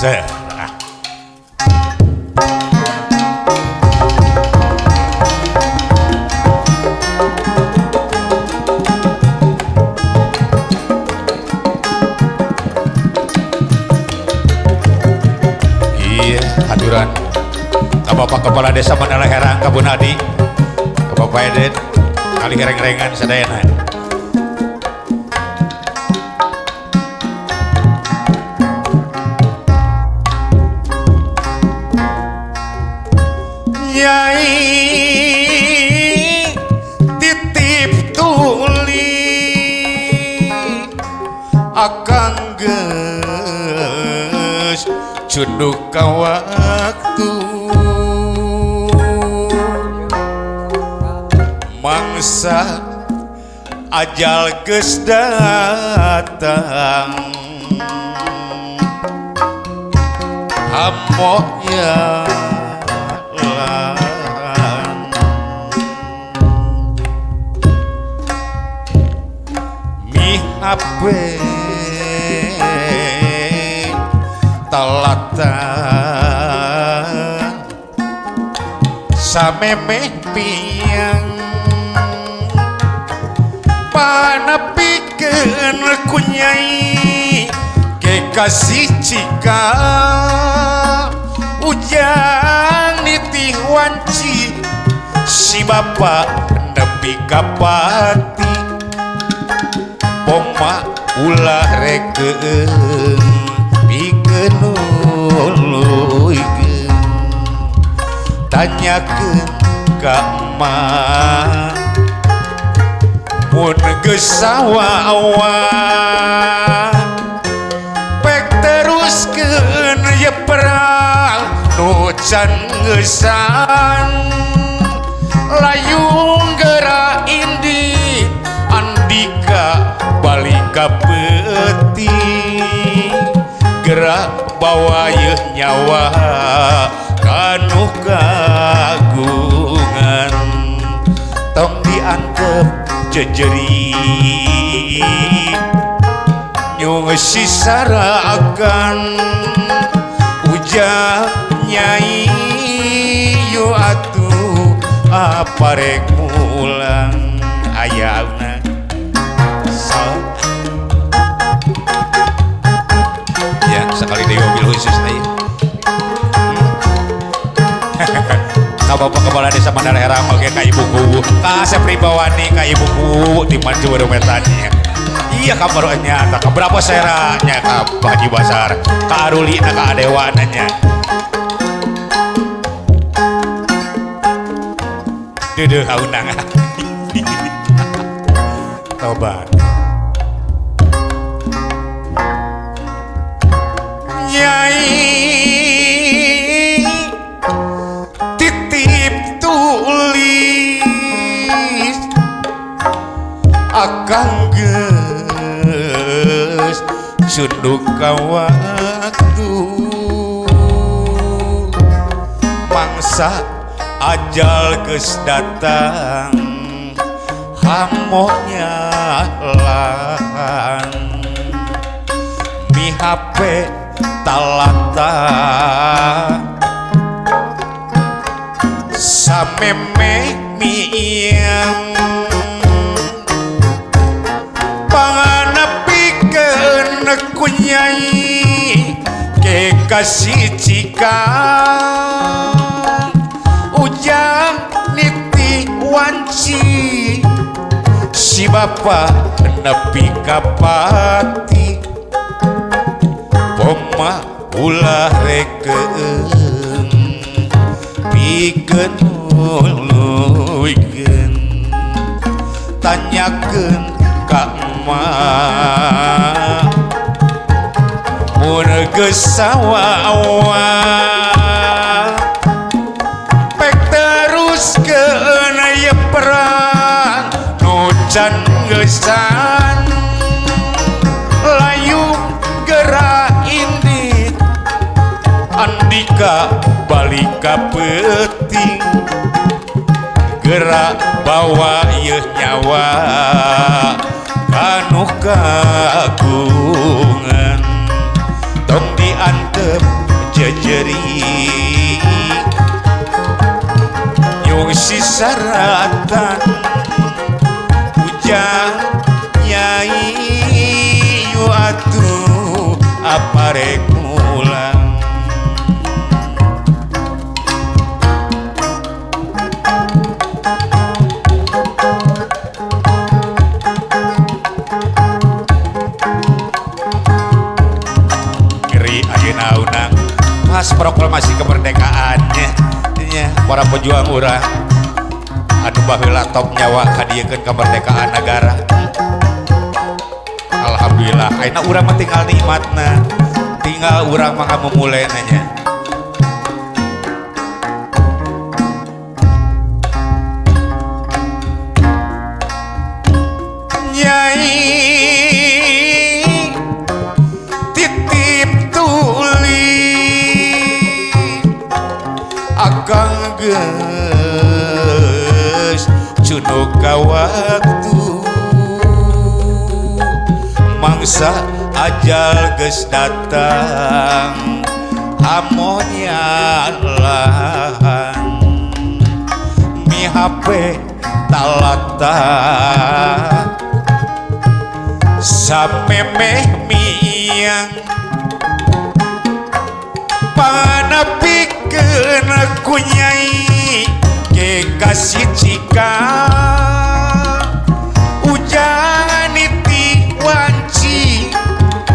Serah. Iya, haturan ka Bapak Kepala Desa Mandala Herang ka Bunadi, ka Bapak Eden, kali reng-rengan sadayana. Nyai titip tuli akang geus cunduk ka waktu mangsa ajal geus datang hamoya mihape talatan samemeh piang panepikeun ku nyai kekasih cika ujang nitih wanci si bapak nepi ka pati poma ulah rekeun pikeun nuluykeun tanyakeun ka emak mun geus sawa-awa pek teruskeun ye perang nu can geusan layung geura indi andika balik ka peuting gerak bawa yeuh nyawa kanu kagungan tong diantep jejeri nyung sisarakan ujang nyai yo atuh apa rek mulang ayauna. Ya, sekali deui mobil khusus teh. Ka Bapak Kepala Desa Mandala Herang oge ka Ibu Kuwu, ka Asep Ribawani, ka Ibu Kuwu di Mancu Barometannya. Iya ka barunya, ka berapa seranya ka Pak Haji Basar, ka Aruli na ka Adewa nanya. Deudeuh haunang. Tobat. Nyai titip tulis akang geus cunduk ka waktu mangsa ajal geus datang hamonya lan mihape talata sameme miang panganepikeun ku nyai kekasih cika ujang niti wanci si bapak nepi ka pati poma ulah rekeun pikeun nuluykeun tanyakeun ka emak mun geus sawa-awa pek teruskeun ye perang nu can geusan layung geura indit andika balik ka peuting gerak bawa yeuh nyawa kanu kagungan tong Diantep jejeri yung sisaratan ujang nyai yu atuh aparek mulang. Ngeri ayeuna unang pas proklamasi kemerdekaannya nya para pejuang urang anu baheula top nyawa kadiekeun kemerdekaan negara. Alhamdulillah ayeuna urang mah tinggal nikmatna, tinggal urang mah ngamumulena nya. Nyai titip tuli akang geus cunuk ka waktu mangsa ajal geus datang amonya lahan mi HP talata samemeh miang panapikeun ku nyai kekasih cika ujangan niti wanci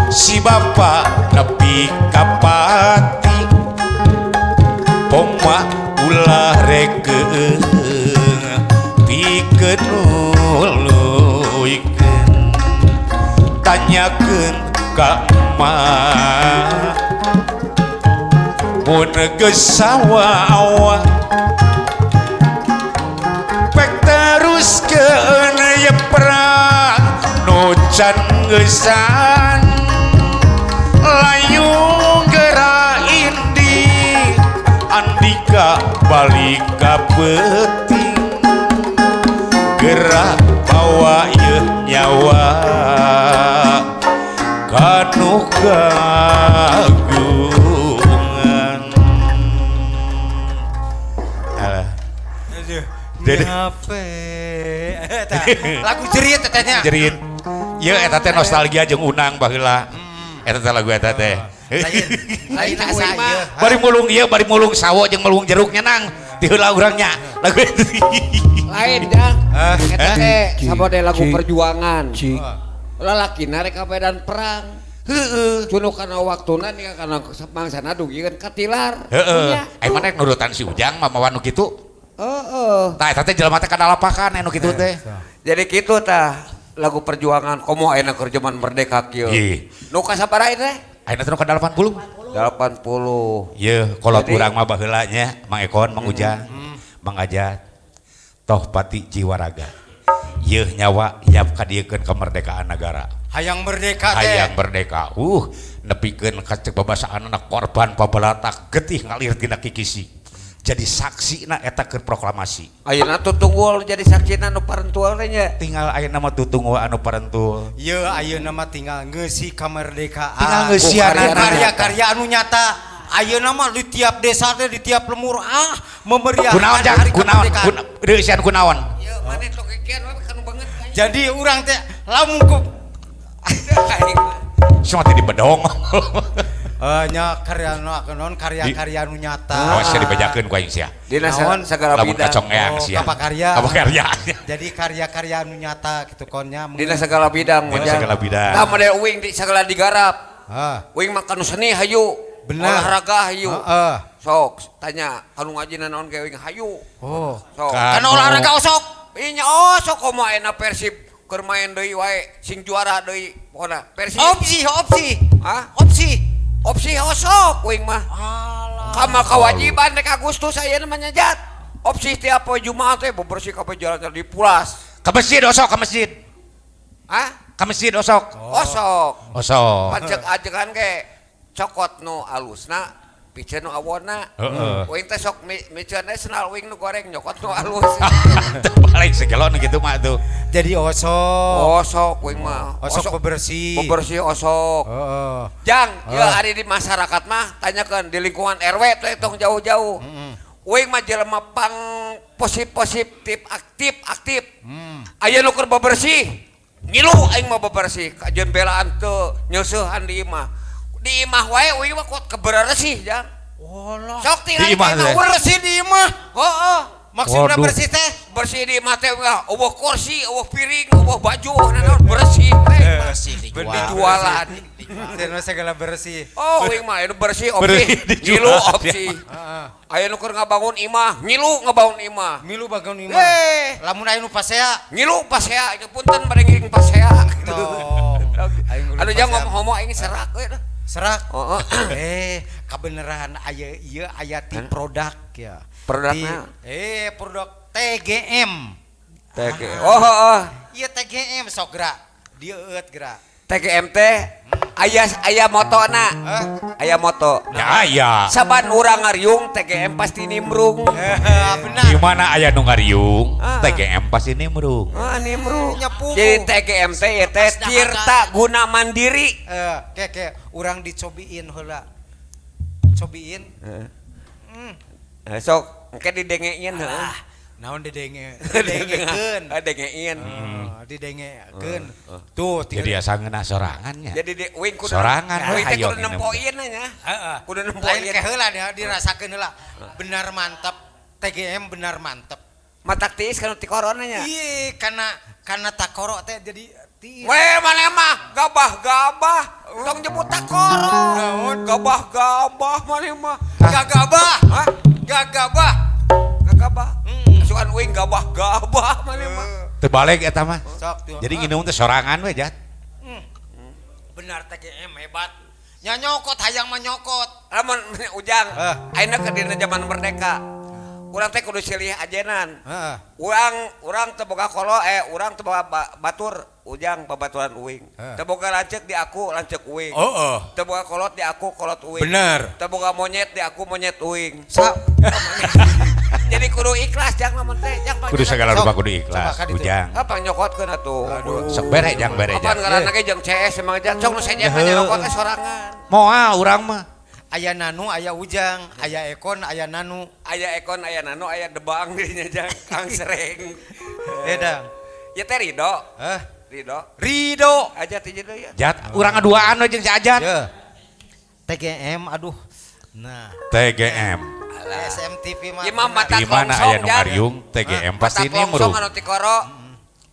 si bapak nepi ka pati poma ulah rekeung pikeun nuluykeun tanyakeun ka emak mun geus sawa-awa pek teruskeun ye perang nu can geusan layung geura indi andika balik ka peuting geura bawa ieu nyawa kanu kagungan. Jadi lagu jerit tetehnya. Jerit. Ieu eta teh nostalgia jeung unang baheula. Eta teh lagu eta teh. Lain asa ieu. Bari mulung ieu, bari mulung sawo jeung mulung jeruknya nang. Ti heula urang nya. Lagu itu. Lain jang. Eta teh sabode lagu perjuangan. Lalakina rek kapedan perang. Heeh. Cunuk kana waktuna nih kana mangsana dugikeun katilar. Heeh. Ai maneh nurutan si Ujang mah mawa nu kitu. Heeh. Tah eta teh jelema teh kadalapakan anu kitu teh. Jadi kitu tah lagu perjuangan komo ayeuna keur jaman merdeka kieu. Nu kasabaraha teh? Ayeuna teh nu ka 80. 80. Yeuh, kolot urang mah baheula nya, Mang Ekon, Mang Ujang, Mang Ajat. Toh pati jiwa raga. Yeuh nyawa yap kadiekeun kemerdekaan negara. Hayang merdeka teh. Hayang merdeka. Nepikeun ka cek babasaanna korban pabalatak getih ngalir tina kikisi. Jadi saksina eta keur proklamasi. Ayeuna tutunggul jadi saksina anu parentul teh nya. Tinggal ayeuna mah tutunggul anu parentul. Ieu ayeuna mah tinggal ngeusi kamerdekaan. Tinggal ngeusian karya-karya anu nyata. Ayeuna mah di tiap desa teh di tiap lemur memeriahkan kunaon jang kunaon reusian kunaon. Ieu maneh tok kikian we kanu banget. Jadi urang teh lamun ku semua teh dibedong. Nya karya nu naon karya-karya nu nyata. Awas sia dibejakeun ku aing sia. Dina sagala lamun bidang. Kacongeang sia. Kapakarya. Kapakarya. Jadi karya-karya nu nyata kitu konnya. Dina sagala bidang. Dina sagala bidang. Tah model uing di sagala digarap. Heeh. Uing mah kanu seni hayu. Bener. Olahraga hayu. Heeh. Sok tanya kanu ngajina naon ge uing hayu. Oh. Sok. Kanu olahraga osok. Inya osok komo ayeuna Persib keur main deui wae sing juara deui pokona Persib. Opsi, opsi. Hah? Opsi. Opsi osok uing mah. Kama kewajiban rek Agustus ayeuna mah nyajat. Opsi tiap poe Jumat teh bebersih kabeh jalan di pulas. Ka masjid osok, ka masjid. Hah? Ka masjid osok. Osok. Osok. Pancek ajegan ge cokot nu alusna, piceun nu awonna. Heeh. Uing teh sok miceun teh senal uing nu goreng nyokot nu alus. Teu balik segelon kitu mah tuh. Jadi osok. Osok kuing mah. Osok bebersih. Bebersih osok. Heeh. Jang, ya ari di masyarakat mah tanyakeun di lingkungan RW teh tong jauh-jauh. Uing mah jelema pang positif aktif. Aya nu keur bebersih. Ngilu aing mah bebersih, kajeun belaan teu nyeuseuhan di imah. Di imah wae uing mah kuat keberesih, Jang. Walah. Sok tinggal Di imah teh. Bersih di imah. Heeh. Maksudna Waduh. bersih teh? Bersih di imah teh eueuh kursi, eueuh piring, eueuh baju, naon bersih. Bersih dijualan. Dijualan. Segala bersih. Oh, uing mah anu bersih opsi. Ngilu opsi. Heeh. Aya nu keur ngabangun imah, ngilu ngabangun imah. Milu bangun imah. Eh, Lamun aya nu pasea. ngilu pasea, ieu punten bade ngiring pasea. Tong. Aduh jang ngomong homo aing serak we dah. Serak. Heeh. Kabeneran aya ieu aya ti produk ya. Produkna? Produk TGM. TGM. Oh, heeh. Iya TGM sok gerak. Dieu eueut gerak. TGM teh aya motona. Aya moto. Ya aya. Saban urang ngariung TGM pasti nimbrung. Benar. Di mana aya nu ngariung, TGM pasti nimbrung. Ah, nimbrung. Nyepuh. Jadi TGM teh ieu teh Tirta Guna Mandiri. Ke urang dicobiin heula. Cobiin. Heeh. Sok engke didengein heeh. Naon didenge? Didengekeun. Dengein. Didengekeun. Tuh Jadi asa ngeunah sorangannya. Jadi di uing kudu sorangan uing teh ayo kudu nempoin nya. Heeh. Kudu nempoin. Lain ke heula dirasakeun heula. Benar mantap. TGM benar mantap. Matak tiis kana ti corona nya. Iya, karena takoro teh jadi tiis. Weh maneh mah gabah-gabah. Tong nyebut takoro. Gabah-gabah maneh mah. Gagabah. Hah? Gagabah. Gagabah. Asukan uing gabah-gabah maneh mah. Terbalik eta mah. Sok tuh. Jadi nginum teh sorangan we jat. Benar TGM hebat. Nya nyokot hayang mah nyokot. Lamun Ujang, ayeuna keur dina zaman merdeka. Urang teh kudu silih ajenan. Heeh. Urang teu boga kolo urang teu boga batur, Ujang babaturan uing. Teu boga lanceuk di aku, lanceuk uing. Heeh. Teu boga kolot di aku, kolot uing. Bener. Teu boga monyet di aku, monyet uing. Sa Jadi kudu ikhlas jang lamun teh, jang Kudu segala rupa kudu ikhlas, Ujang. Apa nyokotkeun atuh. Sok bere jang bere Apaan jang. ngaranna ge jeung CS emang jang sok nu sejen mah nyokot teh sorangan. Moal urang mah. Aya Nanu, aya Ujang, aya Ekon, aya Nanu. Aya Ekon, aya Nanu, aya Debang dirinya jang Kang Sereng. Dang. Ya teh Rido. Hah? Rido. Rido. Aja teh deui ya. Jat, urang ngaduaan we jeung si Ajat. Ya. TGM aduh. Nah, TGM. SMTV mah. Ieu mah mata Di mana aya nu ngariung TGM pasti nimbrung. Mata anu tikoro.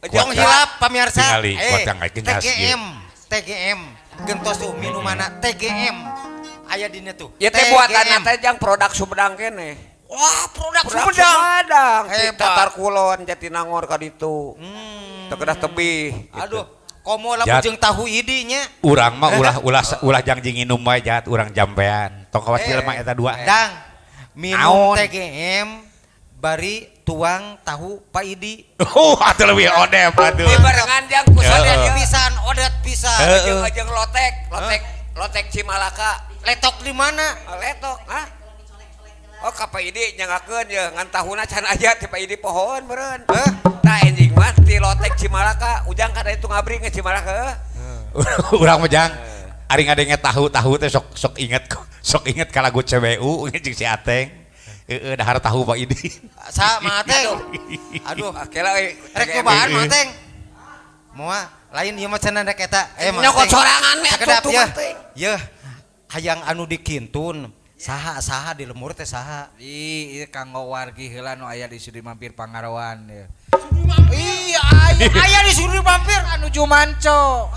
Tong hilap pamirsa. Tingali kuat yang genyas TGM, TGM. Gentos tuh minumanna TGM. Aya dina tuh. Ya teh buatanna teh jang produk Sumedang keneh. Wah, produk Sumedang. Sumedang. Tatar Kulon Jatinangor ka ditu. Teu kedah tebih. Aduh, komo lamun jeung tahu idi nya. Urang mah ulah jang jeung nginum wae jat, urang jampean. Tong kawas jelema eta dua. Dang. Minum TGM bari tuang tahu Pak Idi. Oh, atuh leuwih odep atuh. Dibarengan jang ku sadaya pisan, odet pisan. Jeung lotek Cimalaka. Letok di mana? Letok, hah? Oh, ka Pak Idi nyangakeun ye ngan tahuna can aya ti Pak Idi pohoon meureun. Heh. Tah enjing mah ti lotek Cimalaka, Ujang kada itu ngabring ke Cimalaka. Urang mah jang ari ngadenge tahu-tahu teh sok inget ka lagu CBU jeung si Ateng. Heeh, dahar tahu Pak Idi. Sa Mang Ateng. Aduh, kela euy. Rek cobaan Mang Ateng. Moal lain ieu mah cenah rek eta. Mang Nyokot Ateng. sorangan we Sakedap atuh ya. Mang Ateng. Yeuh. Hayang anu dikintun saha-saha di lemur teh saha. Ih, ieu kanggo wargi heula nu aya di Sudi Mampir Pangaroan ieu. Iya, aya di Sudi Mampir anu Jumanco.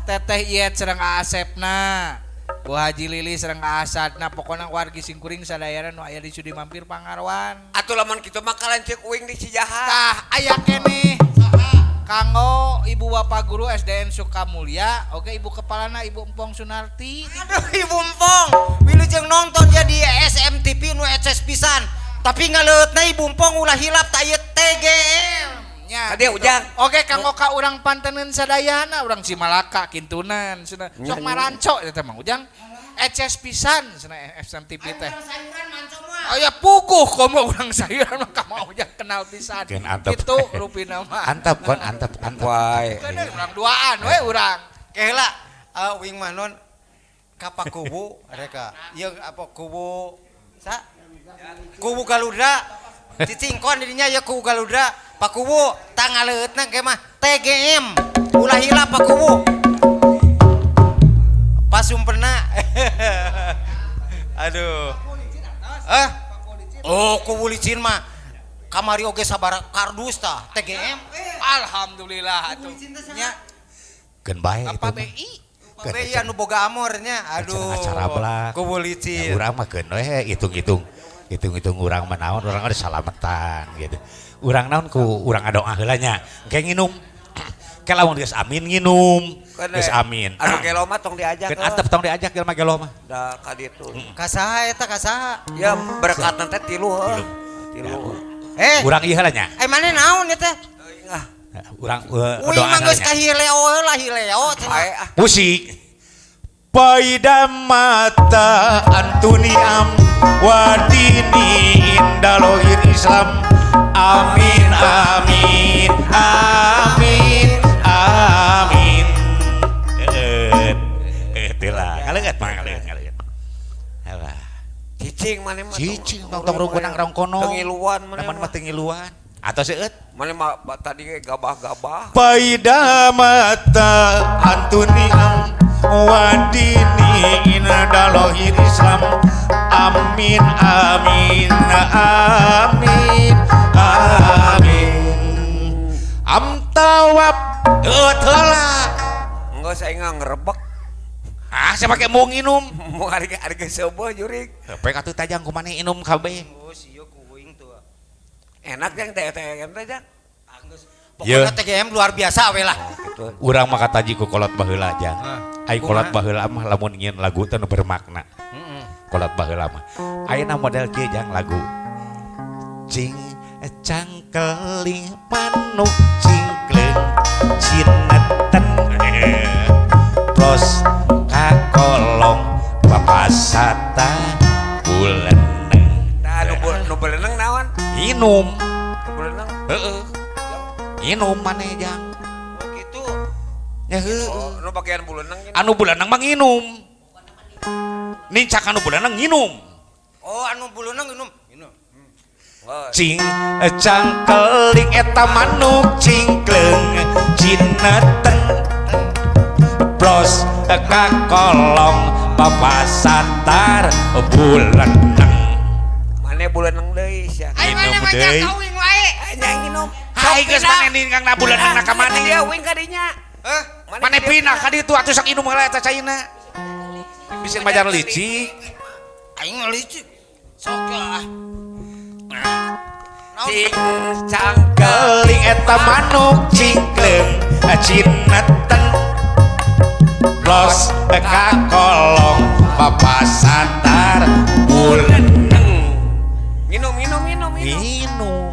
Teteh Iet sareng Asepna. Bu Haji Lili sareng Asadna, pokona wargi singkuring sadayana nu aya di Sudi Mampir Pangaroan. Atuh lamun kitu mah kalanceuk uing di Cijaha. Tah, aya keneh. Kanggo ibu bapak guru SDN Sukamulya, oke ibu kepalana Ibu Empong Sunarti. Aduh, Ibu Empong, wilujeng nonton ya di SMTV nu eces pisan. Tapi ngaleutna Ibu Empong ulah hilap ta ieu TGM. Nya. Kadieu Ujang. Oke kanggo ka urang panteneun sadayana, urang Cimalaka kintunan cenah. Sok maranco eta Mang Ujang. Eces pisan cenah SMTV teh. Sayuran manco mah. Aya puguh komo urang sayuran mah ka Mang Ujang kenal pisan. Kitu rupina mah. Antep kon antep antep. Wae. Urang duaan we urang. Keheula wing mah non ka Pakubu reka. Ieu apa kubu sa? Kubu Galudra. Cicingkon didinya ya kubu Galudra. Pakubu tangaleutna ge mah TGM. Ulah hilap Pakubu. Pasumperna. Aduh. Eh? Oh, kubu licin mah kamari oge sabara kardus tah TGM. Alhamdulillah atuh. Nya. Keun bae itu. Apa BI? BI anu boga amornya. Aduh. Acara belak. Kubu licin. Ya, urang mah keun we hitung-hitung. Hitung-hitung urang mah naon urang ada salametan gitu. Urang naon ku urang ngadoa heula nya. Engke nginum. Ke lamun geus amin nginum. Geus amin. Anu gelo mah tong diajak. Keun antep tong diajak jelema gelo mah. Da ka ditu. Ka saha eta ka saha? Ya berkatan teh tilu heuh. Tilu. Eh, urang ieu heula nya. Eh maneh naon ieu teh? Urang doa mah geus ka hileo heula hileo cenah. Musik. Paida mata antuniam wadini indalohir Islam. Amin amin amin amin. Tila ngaleungeut mah ngaleungeut. Halah. Cicing maneh mah. Cicing tong rungkun rongkono. Teu ngiluan maneh mah teu ngiluan. Atau seueut maneh mah tadi ge gabah-gabah. Paida mata antuniam wadini indalohir Islam. Amin amin amin amin. Amtawab heula. Enggeus aing ngerebek. Ah, saya pake mau nginum. Mau ari seubeuh jurig. Pek atuh tajang ku maneh inum kabeh. Oh, sieu ku uing tuh. Enak jang teh TGM teh jang. Pokoknya TGM luar biasa we lah. Urang mah kataji ku kolot baheula jang. Ai kolot baheula mah lamun ngieun lagu teh nu bermakna. Kolot baheula mah. Ayeuna model kieu jang lagu. Cing cangkeling manuk cingkleung cineten pros kakolong papasata buleneng. Tah nu buleneng naon? Inum. Nu buleneng? Heeh. Inum maneh jang. Oh kitu. Ya heueuh. Oh, nu bagian buleneng. Anu buleneng mah nginum. Nincak anu buleneng nginum. Oh, anu buleneng nginum. Nginum. Cing cangkeling eta manuk cingkleung cineten pros kakolong papasatar buleneng. Mane buleneng deui sia. Ai mane mah nya ka uing wae. Nya nginum. Hai geus mane ninggang na buleneng na ka maneh. Dia uing ka dinya. Heh, mane pindah ka ditu atuh sok inum heula eta caina. Bisa majar licik. Aing licik. Sok ah. Cing cangkeling eta manuk cingkleung cineten plos kakolong papasatar buleneng. Nginum nginum nginum nginum.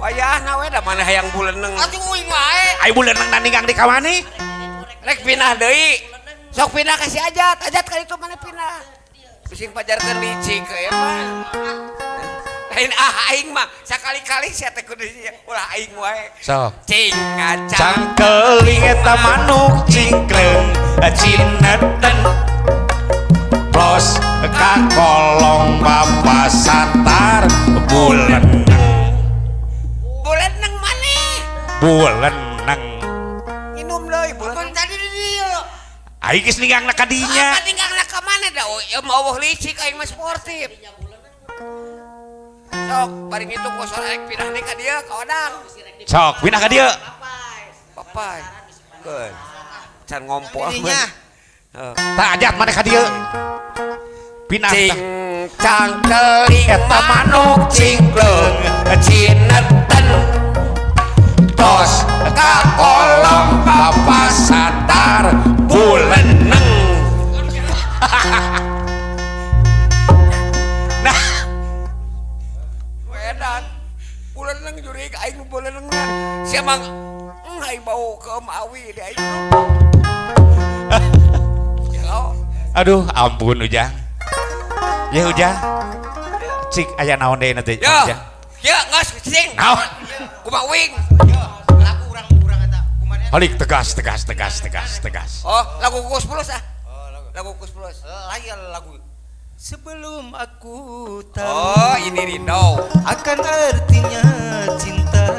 Wayahna we da maneh hayang buleneng. Atuh uing wae. Ai buleneng na ninggang di ka maneh. Rek pindah deui. Sok pindah ka si Ajat, Ajat ka ditu maneh pindah. Bising pajarkeun licik we mah. Lain ah aing mah sakali-kali sia teh kudu ulah aing wae. Sok. Cing cangkeling eta manuk cingkleung cineten plos kakolong papasatar buleneng. Buleneng maneh. Buleneng. Nginum deui buleneng. Pan tadi di dieu. Aing geus ninggang na ka dinya. Ah, ninggang na ka maneh da ieu mah eueuh licik aing mah sportif. Sok, bari ngitung ku sora rek pindah deui ka dieu ka Odang. Sok, pindah ka dieu. Papai. Keun. Can ngompol. Tah Ajat maneh ka dieu. Pindah cing cangkeling eta manuk cingkleung cineten tos kakolong papasatar buleneng. Nah, wedan buleneng jurig aing nu buleneng sia mah aing bau ke Mawi di aing. Aduh, ampun Ujang. Ya Ujang. Cik aya naon deui nanti. Ya. Ya geus cing. Naon? Kumaha wing? Lagu urang-urang eta kumaha? Balik tegas tegas tegas tegas tegas. Oh, lagu Kus Plus ah. Oh, lagu. Lagu Kus Plus. Lain lagu. Sebelum aku tahu. Oh, ini rindu. Akan artinya cinta.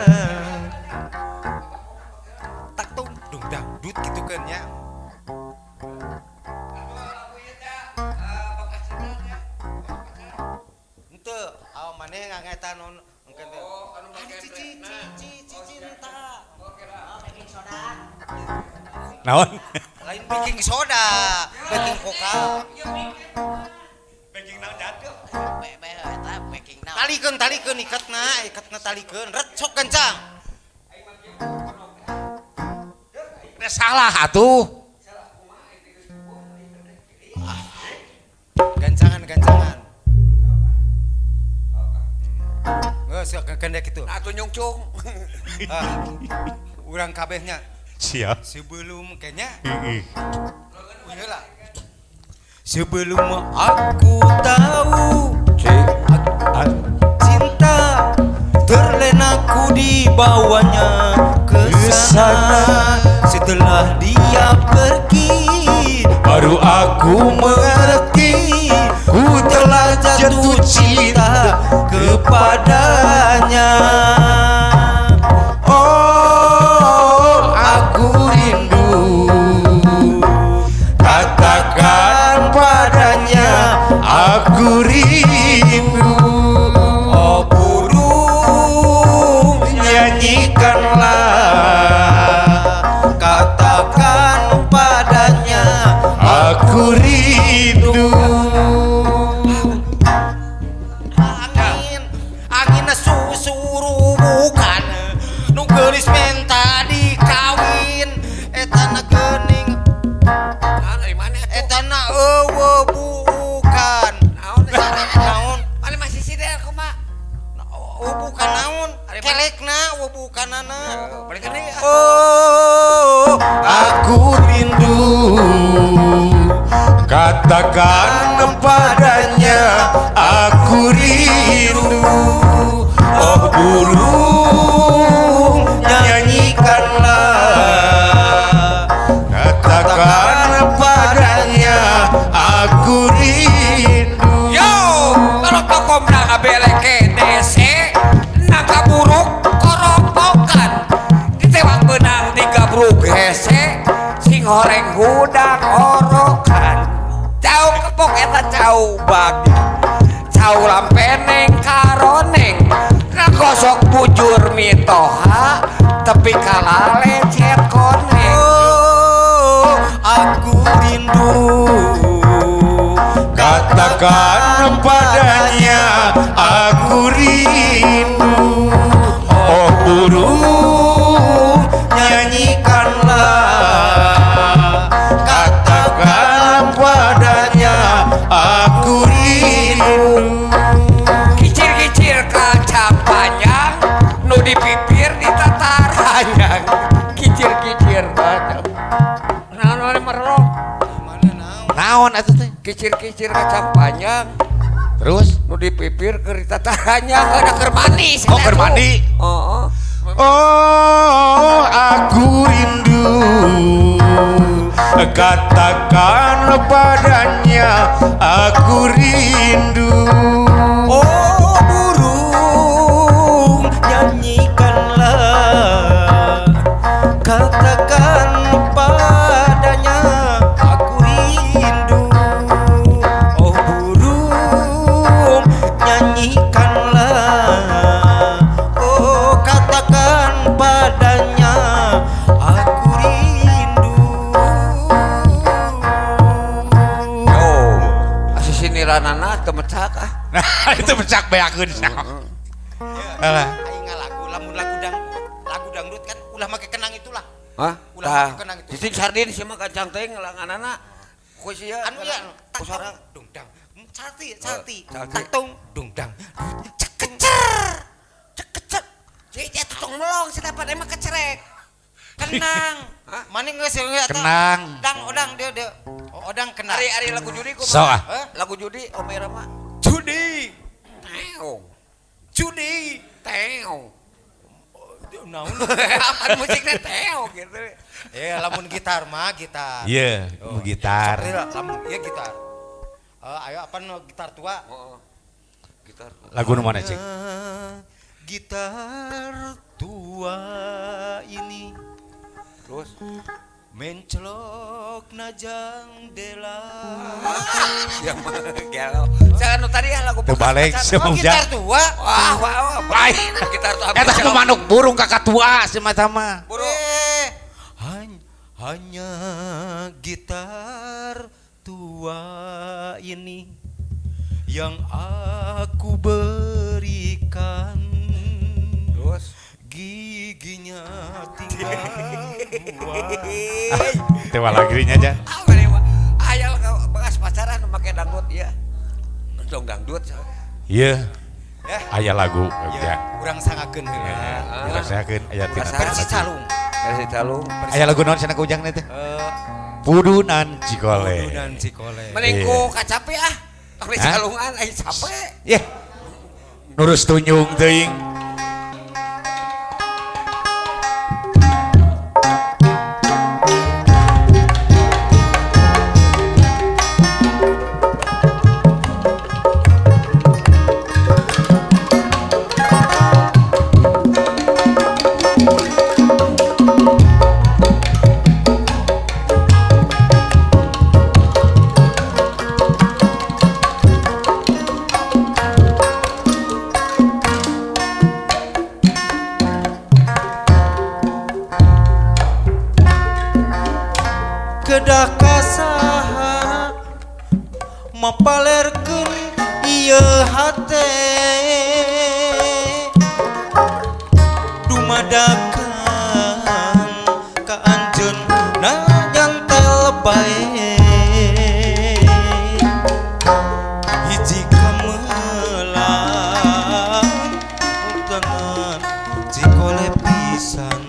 Tak tung dung dang dut gitu kan ya. Henteu, aw maneh ngangetan non engkeun teh. Oh, anu make cinta. Baking soda. Naon? Lain baking soda, baking vokal. Baking naon jatuh? Eta baking naon? Talikeun talikeun iketna, iketna talikeun, ret sok kencang. Teh salah atuh. Gancangan gancangan. Geus gendek kitu. Atuh nyungcung. Urang kabehnya. Siap. Sebelum kayaknya. Heeh. Iyalah. Sebelum aku tahu cinta terlena ku dibawanya ke sana. Setelah dia pergi baru aku mengerti ku telah jatuh cinta kepadanya. Oh, aku rindu. Katakan padanya aku rindu. Oh burung, nyanyikanlah. Katakan padanya aku rindu. Angin, angin susurubukan nu geulis menta dikawin. Etana geuning, etana eueuh bukan. Naon? Naon? Mana masih sider kumaha? Oh bukan naon? Kelekna eueuh bukanana. Balik deui. Oh, aku rindu. Katakan padanya aku rindu. Oh burung, nyanyikanlah. Katakan padanya aku rindu. Yo, kalau tokomna ngabeleke DC, nangka buruk koropokan. Ditewang benang digabruk hese, sing horeng hudang orokan. Cau kepok eta cau bag, cau lampeneng karoneng. Ngagosok bujur mitoha, tepi kala lecet koneng. Oh, aku rindu. Katakan padanya aku rindu. Oh burung, nyanyikanlah. Katakan padanya aku rindu. Kicir-kicir kacang panjang, nu di pipir ditataranyang. Kicir-kicir kacang. Naon naon merlong? Naon atuh teh? Kicir-kicir kacang panjang. Terus? Nu di pipir keur ditataranyang, ada keur mandi. Oh, keur mandi. Heeh. Oh, aku rindu. Katakan padanya aku rindu. Oh burung, nyanyikanlah. Katakan padanya aku rindu. Oh burung, nyanyikanlah. Oh katakan padanya aku rindu. Yo, asisiniranana teu mecak ah. Nah, itu mecak beakeun. Alah. Aing ngalagu lamun lagu dangdut kan ulah make kenang itulah. Hah? Ulah make kenang itu. Cicing sardin sih mah kacang teh ngelanganana. Ku sia Anu ya, ku sorang. dung dang. Cati, cati. Cati. Tak tung dung dang. Cekecer. Cekecer. Cik eta tong melong si dapat emang kecerek. Kenang. Hah? Mana geus eta? Kenang. Dang odang dia dia. Oh, odang kenang. Ari ari lagu judi kumaha? So ah. Lagu judi Om Irama. Judi. Lucu deui. Teo. Naon? Apaan musiknya teo gitu. Ya lamun gitar mah gitar. Iya, gitar. Lamun iya gitar. Ayo apa no gitar tua? Gitar. Lagu nu mana cik? Gitar tua ini. Terus mencelok najang dela. Ya mah gelo. Jangan nu tadi lagu terbalik oh, gitar tua. Wah, wah, wah. Gitar tua. Eta mah manuk burung kakak tua semata mah. Burung. Hanya gitar tua ini yang aku berikan. Terus giginya tinggal dua. Tewa lagrinya aja. Ayah bekas pacaran pakai dangdut ya. Dong dangdut. Iya. Aya lagu ya. Urang sangakeun heula. Urang sangakeun aya tina. Versi calung. Versi calung. Aya lagu naon cenah ku ujang teh? Pudunan Cikole. Pudunan Cikole. Mending ku kacape ah. Tong di calungan aya cape. Yeh. Nurus tunjung teuing. Kedah kasaha mapalerkeun ieu hate dumadakan ka anjeun nyantel bae hiji kamelan tenan Cikole pisan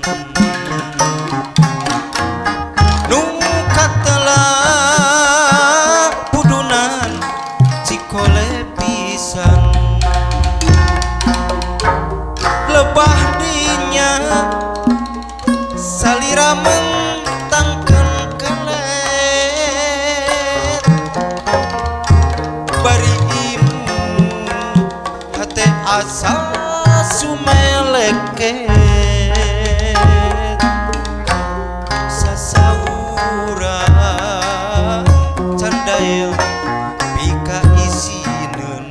lebah dinya salira mentangkeun kelet bari imu hate asa sumeleket sasaura candail pika isineun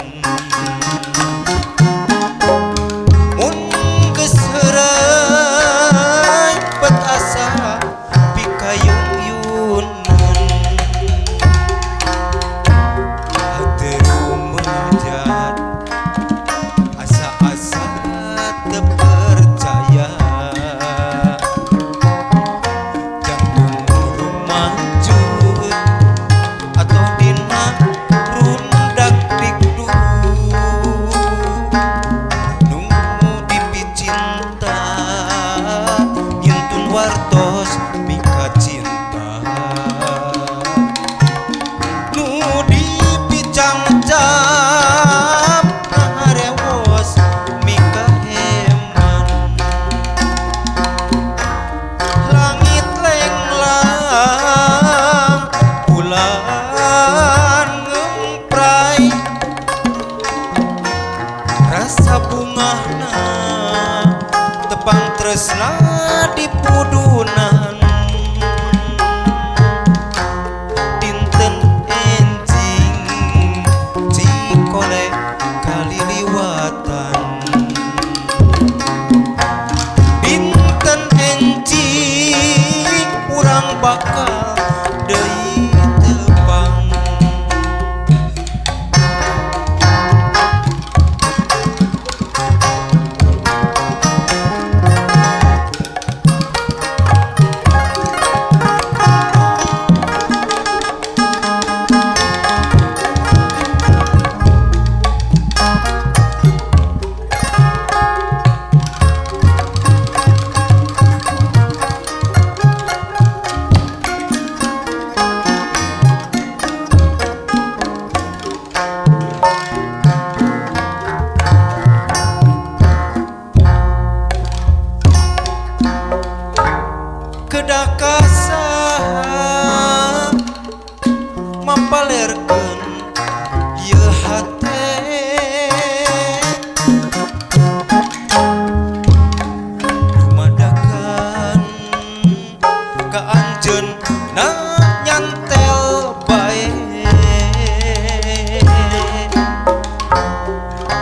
tresna di pudunan dinten enjing Cikole kaliliwatan dinten enjing urang bakal deui tepang.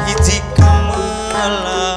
Hiji kemelan.